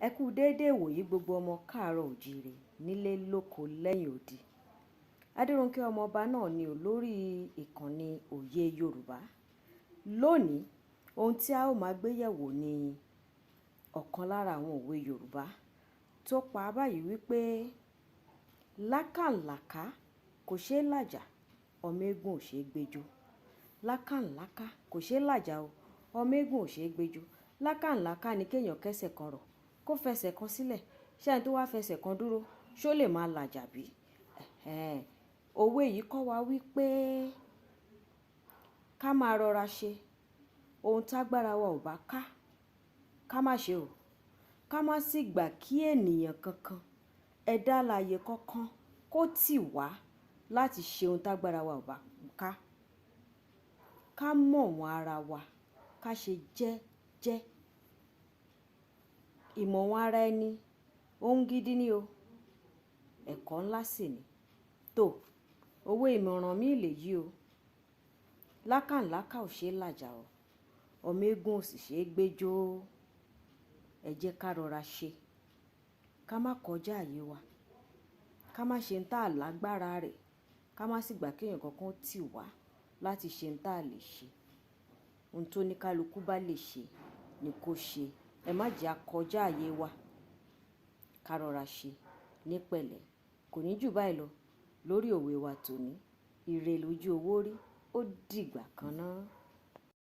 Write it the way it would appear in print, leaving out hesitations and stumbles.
Ẹ kú déédéé ìwòyí gbogbo ọmọ káàárọ̀ òjíire nílé lóko lẹ́yìn odi. Adéronkẹ́ ọmọọba náà ni ò lórí ìkànnì Òye Yorùbá. Lónìí, ohun tí a ó máa gbé yẹ̀wò ni ọ̀kan lára àwọn òwe Yorùbá tó pa báyìí wípé lákàlàkà kò ṣeé làjà, ọmọ eégún ò ṣeé gbé jó. Lákàlàkà kò ṣeé làjà o, ọmọ eégún ò ṣeé gbé jó. Lákàlàkà ni kéèyàn kẹ́sẹ̀ kan rọ̀, kó fẹsẹ̀ kan sílẹ̀. Ṣé ẹni tó wá fẹsẹ̀ kan dúró, ṣó lè máa làjà bí? Ẹ̀hẹn. Òwe yìí kọ́ wa wípé ká máa rọra ṣe ohun tágbára wa ò bá ká, ká má ṣe o. Ká má sì gbà kí ènìyàn kankan, ẹ̀dá alààyè kankan kó tì wá láti ṣe ohun tágbára wa ò bá ká. Ká mọ̀wọ́n ara wa, ká ṣe jẹ́jẹ́. Ìmọ̀wọ̀n ara ẹni, ohun gidi ni o. Ẹ̀kọ́ ńlá sì ni. Tó, òwe ìmọ̀ràn mi lè yí o. Lákàlàkà ò ṣeé làjà o, ọmọ eégún ò sì ṣe é gbé jó. Ẹ jẹ́ ká rọra ṣe, ká má kọjá ààyè wa, ká má ṣe ń tà lágbára rẹ̀, ká má sì gbà kí èèyàn kankan tì wá láti ṣe ń tà lè ṣe. Ohun tó ní kálukú bá lè ṣe ni kó ṣe. Ẹ má jẹ́ a kọjá ààyè wa. Ká rọra ṣe ní pẹ̀lẹ́. Kò ní jù báyìí lọ lórí òwe wa tòní. Ire lójú owó rí, ó dìgbà kan náà.